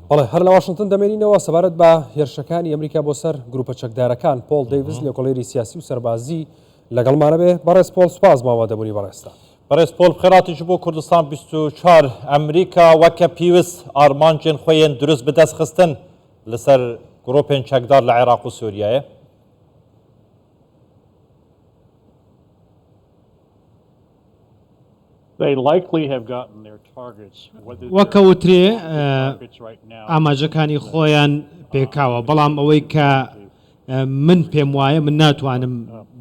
بەڵێ هەر لە واشنتن دەمێنینەوە سەبارەت بە هێرشەکانی ئەمریکا بۆ سەر گروپە چەکدارەکان پۆڵ دەیڤز لێکۆڵێری سیاسی و سەربازی لەگەڵمانە بێ بەڕێز پۆڵ سوپاس بۆ ئامادەبوونی بەڕێزتان. بەڕێز پۆڵ بخێراتیش بۆ کوردستان 24 ئەمریکا وەکە پیوست ئارمانجێن خوەیێن دروست بدەست خستن لەسەر گرۆپێن چەکدار لە عێراق و سوریایێ. وەک ئەوترێ ئاماجەکانی خۆیان پێکاوە، بەڵام ئەوەی کە من پێم وایە من ناتوانم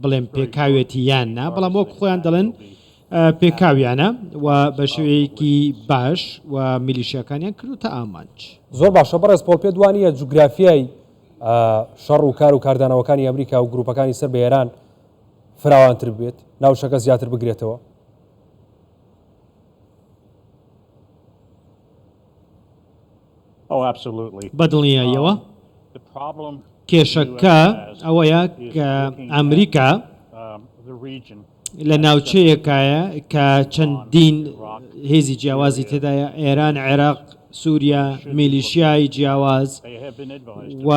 بڵێم پێکاوێتی یان نا، بەڵام وەک خۆیان دەڵێن پێکاویانە و بە شێوەیەکی باش و میلیشیاکانیان کردوتە ئامانج. زۆر باشە بەڕێز پۆڵ پێت وانییە جوگرافیای شەڕ و کار و کاردانەوەکانی ئەمریکا و گروپەکانی سەر بە ئێران فراوانتر بێت، ناوچەکە زیاتر بگرێتەوە؟ بەدڵنیاییەوە کێشەکە ئەوەیە کە ئەمریکا لە ناوچەیەکایە کە چەندین هێزی جیاوازی تێدایە، ئێران، عێراق، سووریا، میلیشیای جیاواز و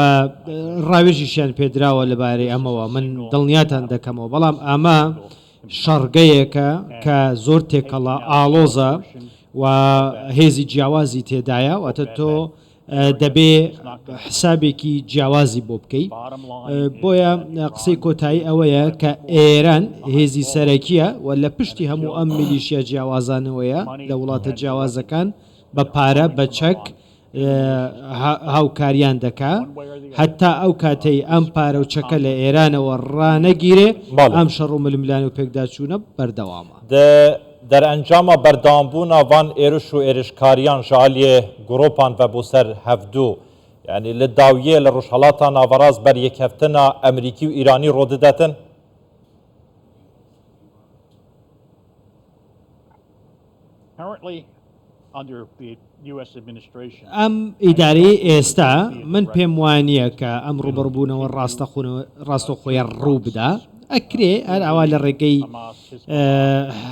ڕاوێژیشیان پێدراوە لەبارەی ئەمەوە، من دڵنیاتان دەکەمەوە، بەڵام ئەمە شەڕگەیەکە کە زۆر تێکەڵە، ئاڵۆزە و هێزی جیاوازی تێدایە، واتە تۆ دەبێ حسابێکی جیاوازی بۆ بکەی، بۆیە قسەی کۆتایی ئەوەیە کە ئێران هێزی سەرەکییە و لە پشتی هەموو ئەم میلیشیا جیاوازانەوەیە لە وڵاتە جیاوازەکان بە پارە، بە چەک هاوکاریان دەکا، هەتا ئەو کاتەی ئەم پارە و چەکە لە ئێرانەوە ڕانەگیرێ ئەم شەڕ و ململانێ و پێکداچوونە بەردەوامە. دەرئەنجاما بەردەوامبوونا ڤان ئێرش و ئێرشکاریان ژ ئالیێ گرۆپان ڤە بۆ سەر هەڤدوو یانی لە داویێ لە ڕوژهەڵاتا ناڤەڕاست بەر یەکەفتنا ئەمریکی و ئیرانی ڕۆ ددەتن. ئەم ئیدارەیەی ئێستا من پێم وانییە کە ئەم ڕووبەڕووبوونەوە ڕاستەوخۆیە ڕوو بدا، ئەکرێ هەر ئاوا لە ڕێگەی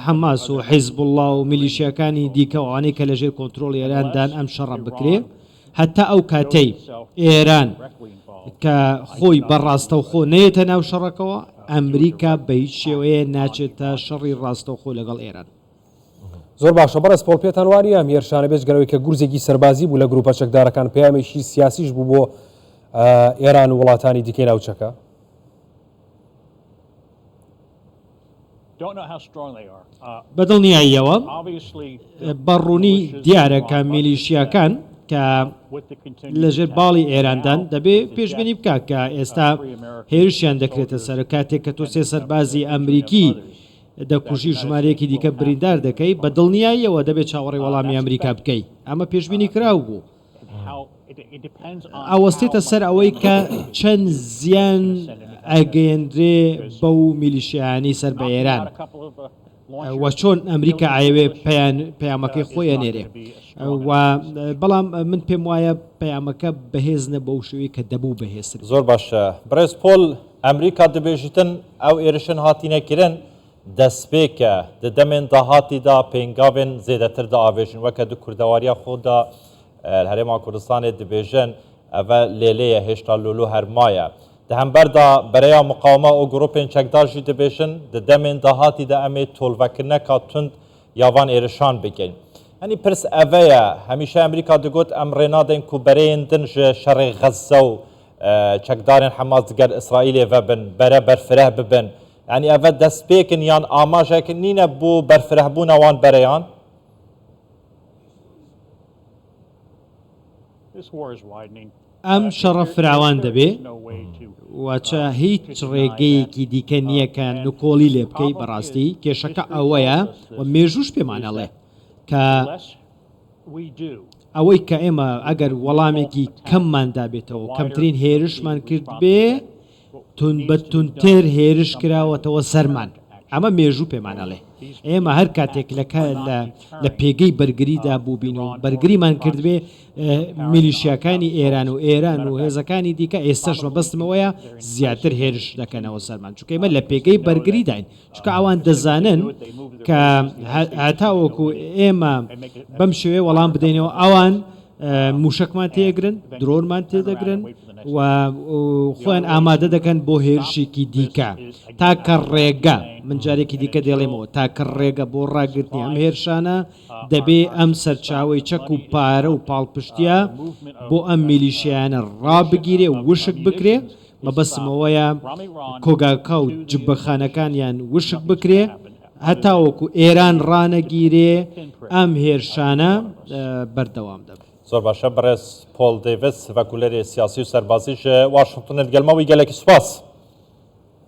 حەماس و حیزبوڵڵا و میلیشیاکانی دیکە و ئەوانەی کە لەژێر کۆنترۆڵی ئێراندان ئەم شەڕە بکرێ هەتا ئەو کاتەی ئێران کە خۆی بە ڕاستەوخۆ نەیەتە ناو شەڕەکەوە، ئەمریکا بە هیچ شێوەیە ناچێتە شەڕی ڕاستەوخۆ لەگەڵ ئێران. زۆر باشە بەڕێز پۆڵ پێتان وانییە ئەم هێرشانە بێجگە لەوەی کە گورزێکی سەربازی بوو لە گروپە چەکدارەکان پەیامێکی سیاسیش بوو بۆ ئێران و وڵاتانی دیکەی ناوچەکە؟ بە دڵنیاییەوە بە ڕوونی دیارە کە میلیشیاکان کە لەژێر باڵی ئێراندان دەبێ پێشبینی بکە کە ئێستا هێرشیان دەکرێتە سەر کاتێک کە تۆ سێ سەربازی ئەمریکی دەکوژی و ژمارەیەکی دیکە بریندار دەکەی، بە دڵنیاییەوە دەبێت چاوەڕێی وەڵامی ئەمریکا بکەی. ئەمە پێشبینی کراو بوو. ئەوەستێتە سەر ئەوەی کە چەند زیان ئەگەیەنرێ بەو میلیشیایانەی سەر بە ئێران و چۆن ئەمریکا ئەیەوێ پەیامەکەی خۆی ئەنێرێ و بەڵام من پێم وایە پەیامەکە بەهێز نەبوو بەو شێوەی کە دەبوو بەهێزتر زۆر باشە بەڕێز پۆل ئەمریکا دبێژیتن ئەو ئێرشن هاتینە کرن دەسپێکە د دەمێن داهاتیدا پێنگاڤێن زێدەتر دئاڤێژن وەکە د کوردەواریا خۆ دا هەرێما کوردستانێ دبێژن ئەڤە لێلێیە هێشتا لۆلۆ هەر مایە. د هەمبەر دا بەرەیا مقاومە ئۆ گرۆپێن چەکدار ژی دبێژن د دەمێن داهاتیدا ئەمێ تۆلڤەکرنەکا توند یا ڤان ئێرشان بکەین. هەنی پرس ئەڤەیە هەمیشە ئەمریکا دگۆت ئەم ڕێ نادەین کو بەرەیێن دن ژ شەڕێ غەززە و چەکدارێن حەماس دگەل ئیسرائیلێ ڤەبن بەرە بەرفرەه ببن. یانی ئەڤە دەسپێکن یان ئاماژەک نینە بۆ بەرفرەهبوونا وان بەرەیان؟ ئەم شەڕە فراوان دەبێ و چ هیچ ڕێگەیەکی دیکە نییە کە نکۆڵی لێ بکەی بەڕاستی کێشەکە ئەوەیە و مێژووش پێمان ئەڵێ کە ئەوەی کە ئێمە ئەگەر وەڵامێکی کەممان دابێتەوە کەمترین هێرشمان کردبێ توند بە توندتر هێرش کراوەتەوە سەرمان. ئەمە مێژوو پێمان ئەڵێ. ئێمە هەر کاتێک لە لە پێگەی بەرگریدا بووبین و بەرگریمان کردبێ، میلیشیاکانی ئێران و ئێران و هێزەکانی دیکە ئێستەش مەبەستم ئەوەیە زیاتر هێرش دەکەنەوە سەرمان. چونکە ئێمە لە پێگەی بەرگریداین. چونکە ئەوان دەزانن کە هەتاوەکو ئێمە بەم شێوەیە وەڵام بدەینەوە ئەوان. موشەکمان تێگرن، درۆنمان تێدەگرن و خۆیان ئامادە دەکەن بۆ هێرشێکی دیکە. تاکە ڕێگە، من جارێکی دیکە دەیڵێمەوە، تاکە ڕێگە بۆ ڕاگرتنی ئەم هێرشانە دەبێ ئەم سەرچاوەی چەک و پارە و پاڵپشتییە بۆ ئەم میلیشیایانە ڕابگیرێ و وشک بکرێ، مەبەستم ئەوەیە کۆگاکە و جبەخانەکانیان وشک بکرێ، هەتاوەکو ئێران ڕانەگیرێ ئەم هێرشانە بەردەوام دەبن. زۆر باشە بەڕێز پۆڵ دەیڤس ڤەکولەرێ سیاسی و سەربازی ژ واشنتن لگەل مە وی گەلەکی سوپاس.